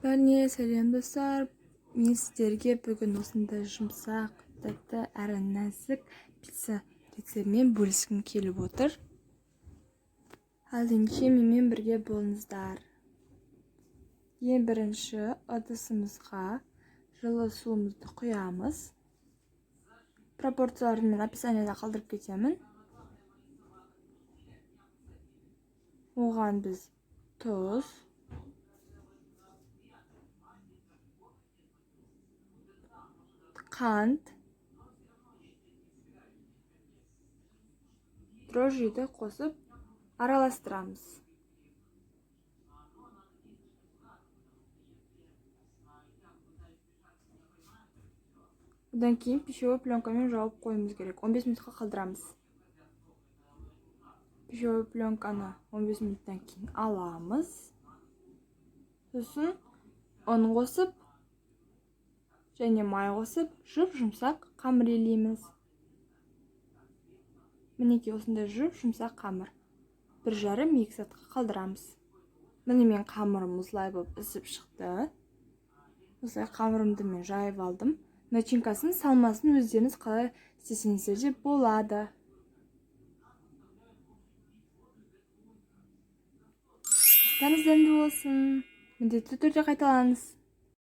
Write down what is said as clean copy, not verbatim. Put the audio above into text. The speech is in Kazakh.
Бәріне сәлем, достар! Мен сіздерге бүгін осындай жұмсақ, тәтті әрі нәзік пицца рецептімен бөліскім келіп отыр. Ал ендеше менімен бірге болыңыздар. Ең бірінші ыдысымызға жылы суымызды құямыз. Пропорцияларын мен описанияда қалдырып кетемін. Оған біз тұз, қант, дрожжиді қосып араластырамыз. Одан кейін пищевой пленкамен жауып қоюымыз керек. 15 минутқа қалдырамыз. Пищевой пленканы 15 минуттан кейін аламыз. Сосын ұн қосып және май қосып жұп-жұмсақ қамыр илейміз. Мінекей, осындай жұп-жұмсақ қамыр. 1,5-2 сағатқа қалдырамыз. Міне, мен қамырым осылай болып ісіп шықты. Осылай қамырымды мен жайып алдым. Начинкасын, салмасын өздеріңіз қалай істесеңіздер де болады. Астарыңыз дәмді болсын. Міндетті түрде қайталаңыз.